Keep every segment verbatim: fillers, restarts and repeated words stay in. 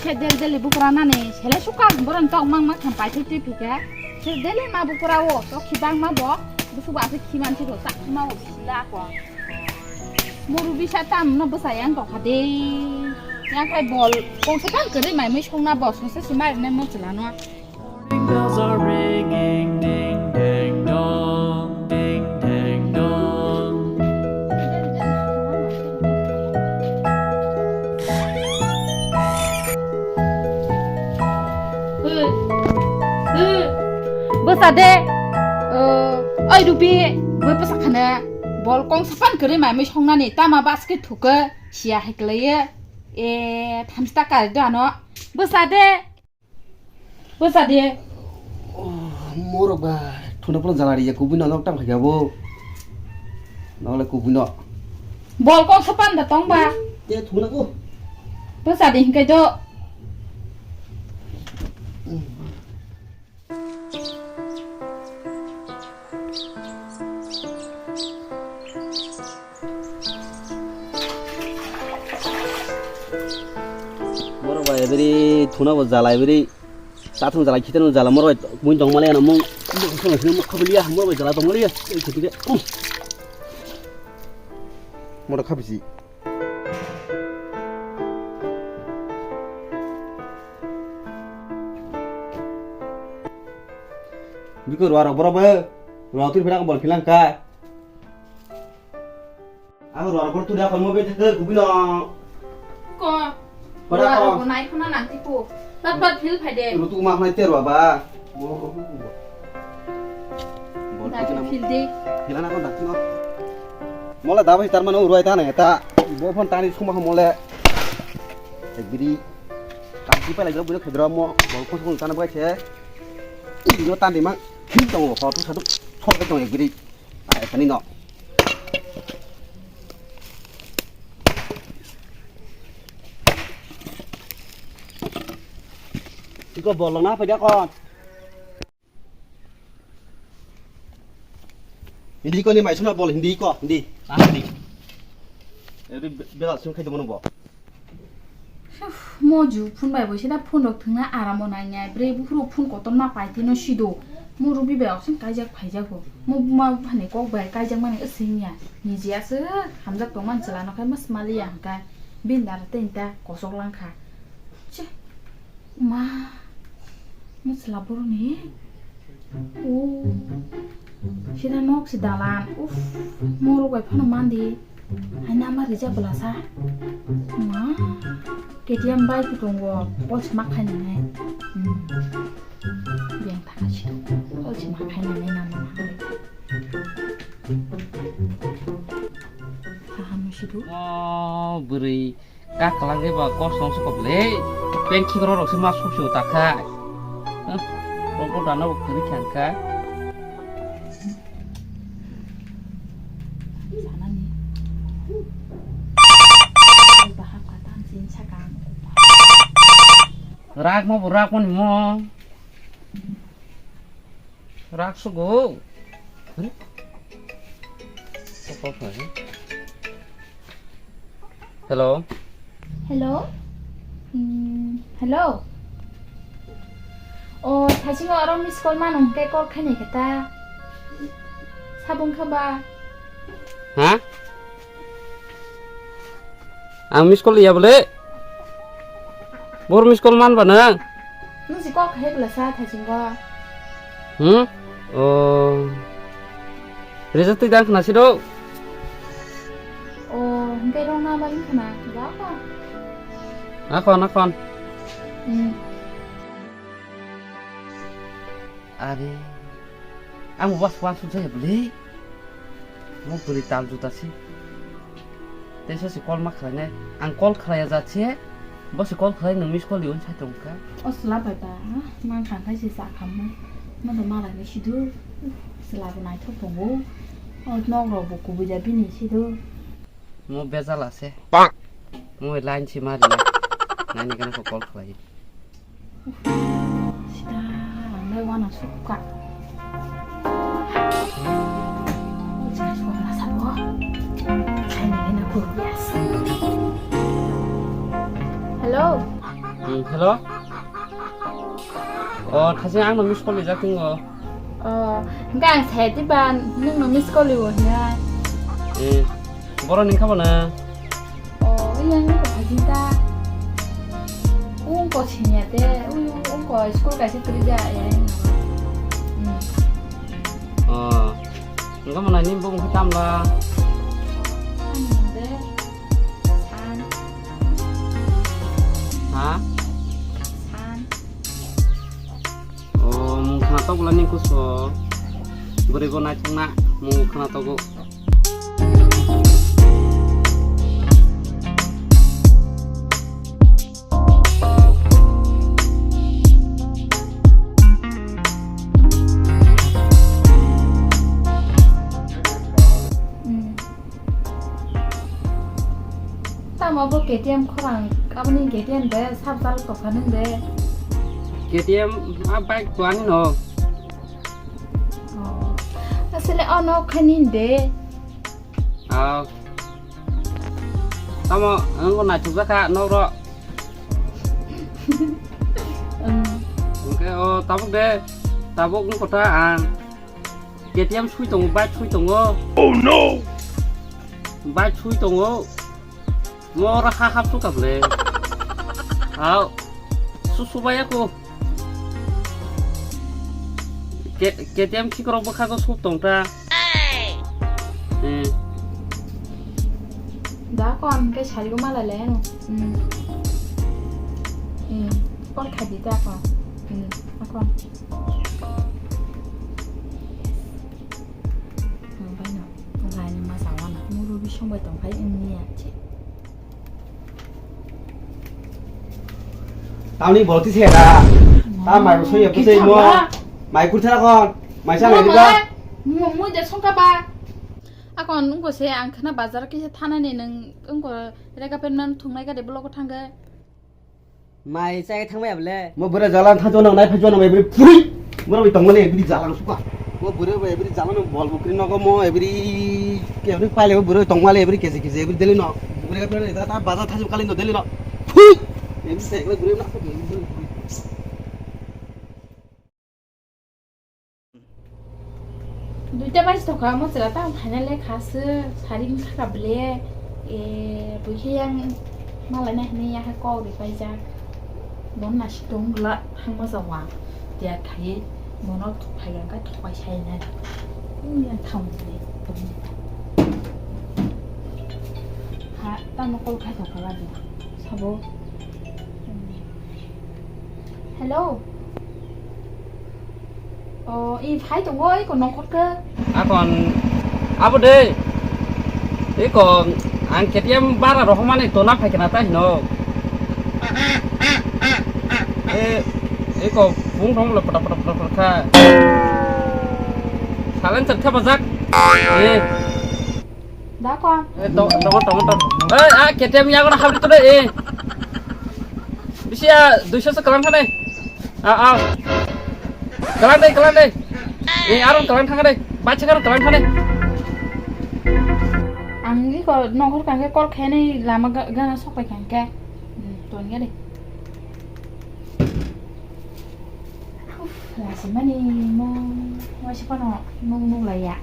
Se del del bukra nani sele suka boran tok mang mang tham pai thwi thwi phika. Se del ma bukra o tok khibang ma bo. Busu ba se khiman se ro sak ma o bisila ko. Moru bisa tam no bwsa yang tokha de. Yang khai bol kongsa tam kwrwi mai mui songna bo songsa si mai ne mo chwla no. Bells are ringing, ding dang dong, ding dang dong. Bwsa de, oi Rubi, boi bwsa khana bol kongsa pan kwrwi mai mui songnani tama basket thuka. Siya hai kwlaiye. E, thamsa ta kari do ano. Bwsa de. Bwsa de. Oh, morok ba, thuna phano jala riya, kubui no nok tam khaikha bo. Nokle kubui no. Bol kok sapan da tong ba. Te thuna ko. Bwsa de hinkai do. Borok bai ebri thuna bo jala ebri. Chathung jala, khitanu jala, morok bai mui tong male ano mung. Mung sini mung khabiliya, morok bai jala tong maliya. Ei khiti de. Morok khabisi. Biko ruwa rok borok bo. Ruwa twi phira bol philang kha. Ang ruwa rok twi da kolmo be thakhe kubino. Ko. Kora ruwa ko. Rok nai khuna nang tipo. Pat pat phil phai de. Rutu ma khnai te ruwa ba. Bo. Bol da phil de. Philana ko dakno. Mola da bai tar mano ruwa ta na ta. Bo phon tani suma mole. Ek biri. Kam ki pala jok bino khedro mo. Bol ko sung tana bai se. Ino tandi mang. Khim tong ho tu sadu. Thok tong ek biri. Ai, tani no. Iko bolong na pwida kon. Hindi ko ni mai suna bol hindi ko, hindi. Ah, hindi. Eri be-, bela sung khai domo bo. Mo ju phun bai bo sida phun rok thwngna aram bo nai nai. Bre buphuru phun kotor ma pai tino sido. Mo rubi bai opsin kaijak phaijago. Mo buma buphani kok bai kaijak mani asing ya. Niji aswk hamjak tongmani chwla no khai ma swmaliya hwnkhe. Bini dara tei ta kosok langkha. Che. Ma. Mo chwla boroni. O. Sida nok si dalan. Uf. Mo rok bai phano mandi. Hai nama rijak bwlasa. Ma, K T M bike tongo, pol sima khainani. Hmm. Beng thaka si tongo, pol sima khainani nama. Kaham si do. Oh, bwrwi kak kwlangwi ba kos tong se kok le. Peng khikrok rok se ma suk se ta khai. Huh? Rok bo dana bo kwrwi kha kha. Sanani. Bahap kata sini sakang. Rak mo, rak mo ni mo. Rak sugo. Huh? Apa apa ni? Hello. Hello. Hmm, hello. O, thaisingo oro miss call mano hwnkhe call khaini khe ta. Sabung kha ba? Ha? Ang miss call ya bole. Bor miss call man ba nang? Nung si call khai bwla sa thaisingo. Hmm? Oh. Result twi dang khna si do. Oh, hingke rong na ba khna. Ga ko. Nakon, nakon. Hmm. Are. Ang was wan sujaya bole. Mo bwrwi tal juta si. Teisa se call ma khlainai. Ang call khlaiya jat se. Bo se call khlai nwng miss call liun sai tong kha. O sla bai ba. Mang khan khai se sa kham mo. Mo do malai ni sidu. Sla bo naithok tongo. O nok rok bo kubui da bini sidu. Mo bejal ase. Mo line si mari. Nani kana ko call khlai. Sida, ang lai wana sukha. Hello. Hello? O, thasi ang no miss call rijak tingo. O, hingke ang sai tiba nung no miss call ribo hina. Eh, boro ni kha bo na. O, yang ko hajin ta. Ung ko sinya te, ung, ung ko school kaisa turi ja, ya, ya. Hmm. O, hingke mo na ni bung hitam la. Ano de, san. Ha? San. O, mung khna tok bwla ni kuso. Bwrwi bo naithok na, mung khna togo. Hmm. Tamo bo K T M khorang, aboni K T M de sab jal tokha nung de. K T M a bike to ani no. Oh. Asle ono khani de. Ah. Tamo ang ko na chuka ka no ro. Hmm. Oke, oh, tabuk de. Tabuk ko ta ang. K T M sui tongo, bike sui tongo. Oh no! Bike sui tongo. Mora ha hap su kable. Hao. Su su baya ko. K-, K T M kikorok bwkha ko sup tong ta. Eh. Da ko am ke sari ko mala le no. Hmm. Hmm. Kon khaji ta ko. Hmm. Ako. Ang bai no, ang bai no ma sa wana, muru bisong bai tong phai ang ni ya che. Tamni bolti se da. Ta mai bo soya putei mo. Mai kurthara kon. Mai sa mai diba. Mo mo de songka ba. Akon ungko se ang khana bazar kisa thana ni nang ungko rega pen man thungnai ka de block thangga. Mai chai thangmai abole. Mo bwrwi jala thang jono nai phai jono mai bwrwi phui. Bwrwi tongmani bwrwi jala suka. Mo bwrwi bai bwrwi jala no bol bukri nogo mo bwrwi kebri paile bwrwi tongmale bwrwi kesi kesi bwrwi deli no. Bwrwi ka pele ta baza thaju kali no deli no. Phui. Bwrwi se bwrwi na. Duita baji tokha, mo chwla tamo phaina le kha se, sari wngkha kha ble, e, buikhe yang malai nai hinui yakhe kok ri paijak. Bon nasik tong bwla, hangma jawa, tiya khai, bono phai yang kha thokai sai nai. Wng yang thang bwle, tong. Ha, tamo call khai tokha la bo, sabo. Hello. O, i phai tongo, i ko nongkhor khe. Akon, abo de. I ko, ang K T M bara rohormani tona phai khna ta hino. E, i ko, bung thong le pata pata pata pata kha. Silencer khe bajak. E. Da ko. Eh, to-, tongo, tongo, tongo. Eh, ah, K T M yago na habri to de, eh. Bisi ya, duiso se kalang thane. Ah, ah. Kalang de, kalang de. Eh, aron kalang thang de. Bacha kalang, kalang thane. Ang iko nongkhor kangke call khainai lama ga-, gana sokpai kangke. Hmm, ton ya de. Uf, lasimani mo, mo si kono nung nung laya.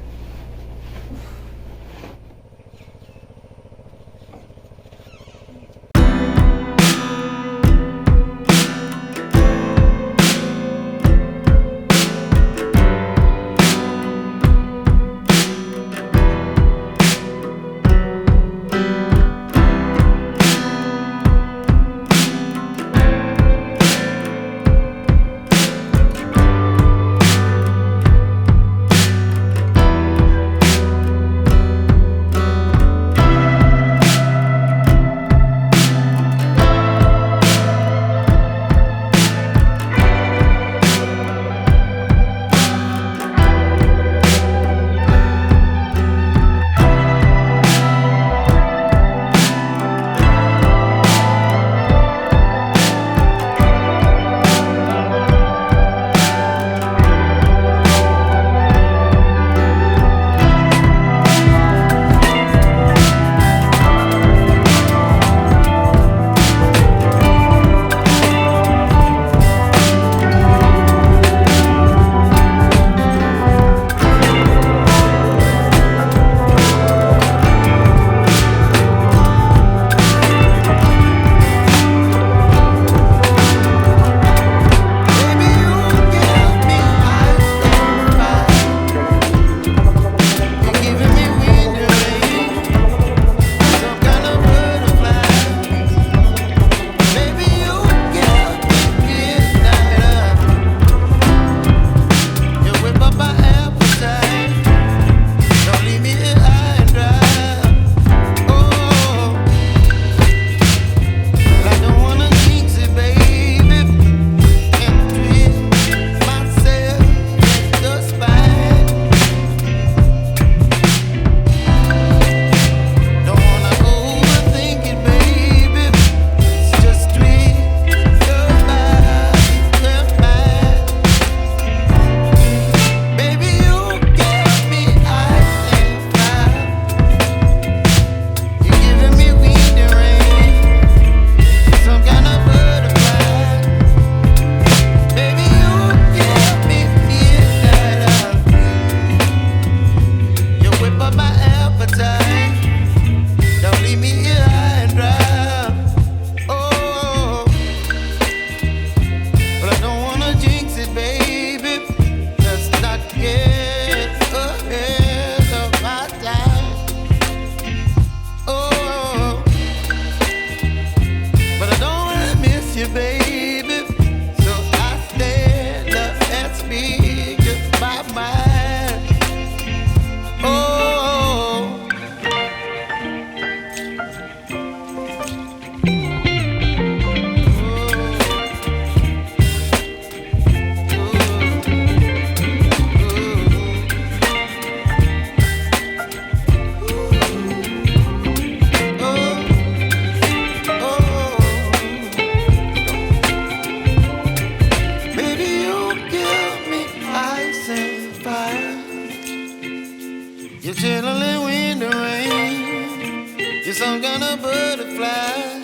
You're chilling in the rain. You're some kind of butterfly.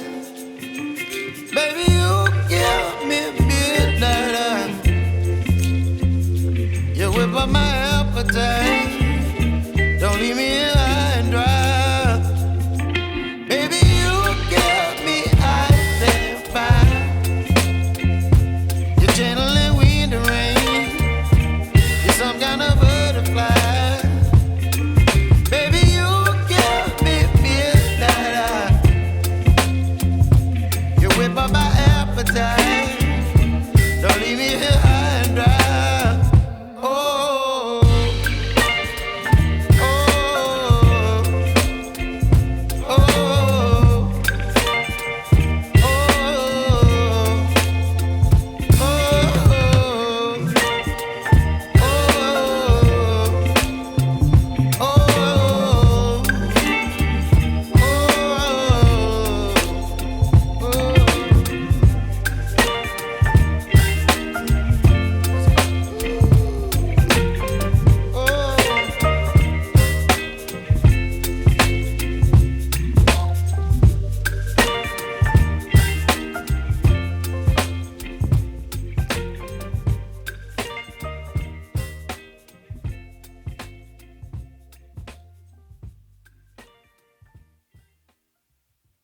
Baby, you give me midnight. You whip up my appetite.